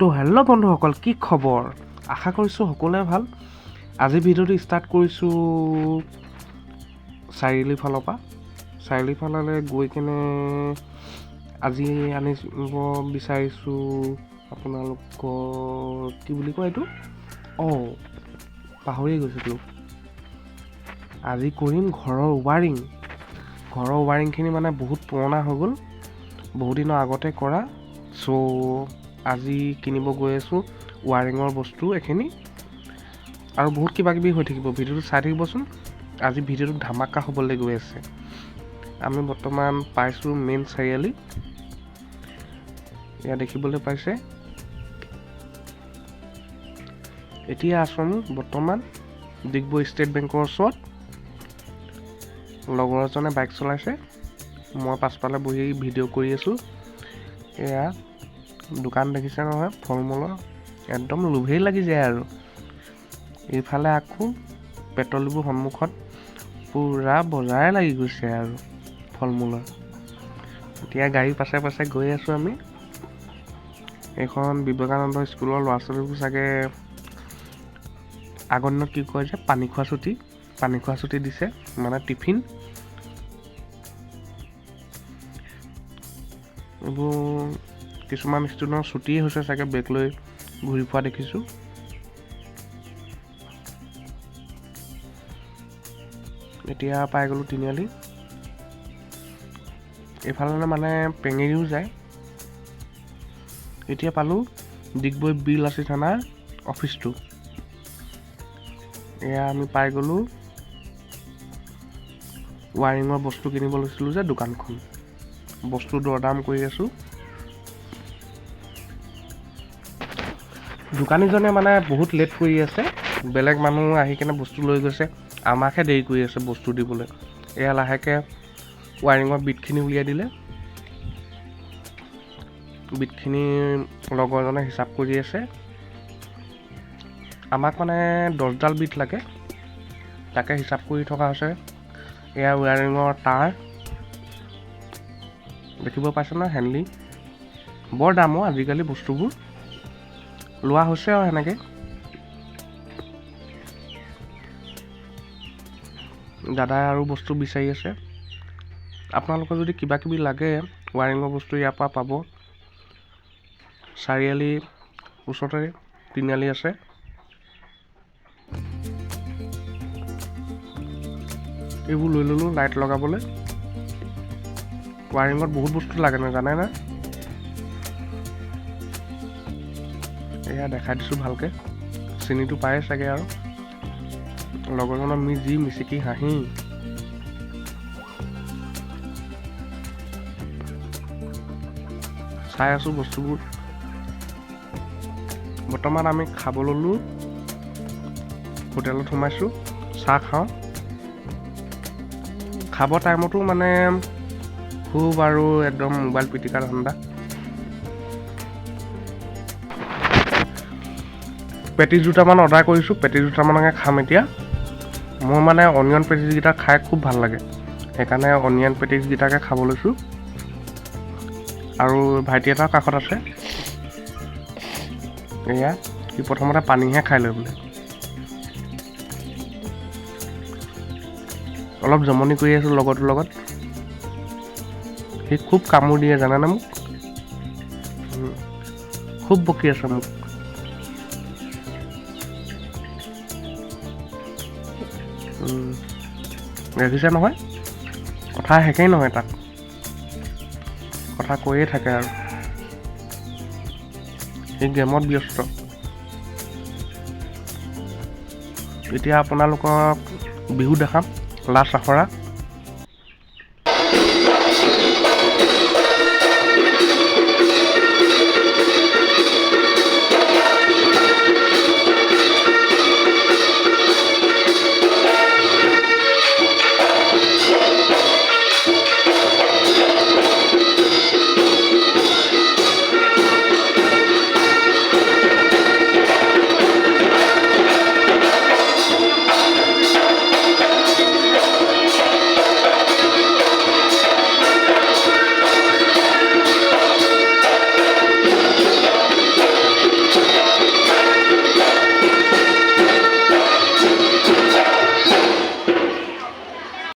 তো হেল্ল' বন্ধুসকল, কি খবৰ? আশা কৰিছোঁ সকলোৱে ভাল। আজি ভিডিঅ'টো ষ্টাৰ্ট কৰিছোঁ চাৰিআলি ফালৰ পৰা। চাৰিআলি ফাললৈ গৈ কেনে আজি আনিব বিচাৰিছোঁ আপোনালোকৰ কি বুলি কয় এইটো, অঁ পাহৰিয়ে গৈছিলোঁ। আজি কৰিম ঘৰৰ ৱাৰিং। ঘৰৰ ৱাৰিংখিনি মানে বহুত পুৰণা হৈ গ'ল, বহুদিনৰ আগতে কৰা। চ' আজি কিনিব গৈ আছোঁ ৱাৰিঙৰ বস্তু এইখিনি, আৰু বহুত কিবা কিবি হৈ থাকিব। ভিডিঅ'টো চাই থাকিবচোন। আজি ভিডিঅ'টো ধামাকা হ'বলৈ গৈ আছে। আমি বৰ্তমান পাইছোঁ মেইন চাৰিআলি, এয়া দেখিবলৈ পাইছে। এতিয়া আছোঁ আমি বৰ্তমান ডিগবৈ ষ্টেট বেংকৰ ওচৰত। লগৰ এজনে বাইক চলাইছে, মই পাছফালে বহি ভিডিঅ' কৰি আছোঁ। এয়া দোকান দেখিছে নহয়, ফল মূলৰ, একদম লোভেই লাগি যায় আৰু। এইফালে আকৌ পেট্ৰল ডিপুৰ সন্মুখত পূৰা বজাৰে লাগি গৈছে আৰু ফল মূলৰ। এতিয়া গাড়ী পাছে পাছে গৈ আছোঁ আমি। এইখন বিবেকানন্দ স্কুলৰ ল'ৰা ছোৱালীবোৰ চাগে আগৰ দিনত কি কয় যে পানী খোৱা ছুটি, পানী খোৱা ছুটি দিছে, মানে টিফিন। এইবোৰ কিছুমান ষ্টুডেণ্টৰ ছুটিয়ে হৈছে চাগে, বেগ লৈ ঘূৰি ফুৰা দেখিছোঁ। এতিয়া পাই গ'লোঁ তিনিআলি। এইফালে মানে পেঙেৰিও যায়। এতিয়া পালোঁ ডিগবৈ বিল আছি থানাৰ অফিচটো। এয়া আমি পাই গ'লোঁ ৱাৰিঙৰ বস্তু কিনিব লৈছিলোঁ যে দোকানখন। বস্তু দৰদাম কৰি আছোঁ। দোকানীজনে মানে বহুত লেট কৰি আছে, বেলেগ মানুহ আহি কেনে বস্তু লৈ গৈছে, আমাকহে দেৰি কৰি আছে বস্তু দিবলৈ। এয়া লাহেকৈ ৱাৰিঙৰ বিটখিনি উলিয়াই দিলে। বিটখিনি লগৰজনে হিচাপ কৰি আছে। আমাক মানে 10ডাল বিট লাগে, তাকে হিচাপ কৰি থকা হৈছে। এয়া ৱাৰিঙৰ তাঁৰ দেখিব পাইছে ন, হেনলি। বৰ দাম অ' আজিকালি বস্তুবোৰ, লোৱা হৈছে আৰু সেনেকৈ। দাদাই আৰু বস্তু বিচাৰি আছে। আপোনালোকৰ যদি কিবা কিবি লাগে ৱাৰিঙৰ বস্তু ইয়াৰ পৰা পাব। চাৰিআলি ওচৰতে তিনিআলি আছে। এইবোৰ লৈ ল'লোঁ লাইট লগাবলৈ। ৱাৰিঙত বহুত বস্তু লাগে নহয়, জানে না? এয়া দেখাই দিছোঁ ভালকৈ, চিনিটো পায়ে চাগে আৰু। লগৰজনৰ যি মিচিকি হাঁহি। চাই আছোঁ বস্তুবোৰ। বৰ্তমান আমি খাব ল'লোঁ, হোটেলত সোমাইছোঁ, চাহ খাওঁ। খাব টাইমতো মানে খুব আৰু একদম মোবাইল পিটিকা ধান্দা। পেটিছ দুটামান অৰ্ডাৰ কৰিছোঁ, পেটিছ দুটামানকে খাম এতিয়া। মোৰ মানে অনিয়ন পেটিছকেইটা খাই খুব ভাল লাগে, সেইকাৰণে অনিয়ন পেটিছকেইটাকে খাব লৈছোঁ। আৰু ভাইটি এটাৰ কাষত আছে, এয়া সি প্ৰথমতে পানীহে খাই লয় বোলে। অলপ জমনি কৰি আছোঁ লগৰটোৰ লগত। সি খুব কামোৰ দিয়ে জানানে মোক, খুব বকি আছে মোক। দেখিছে নহয়, কথা শেষেই নহয় তাক, কথা কৈয়ে থাকে আৰু। সি গেমত ব্যস্ত। এতিয়া আপোনালোকক বিহু দেখাম, লাষ্ট আখৰা।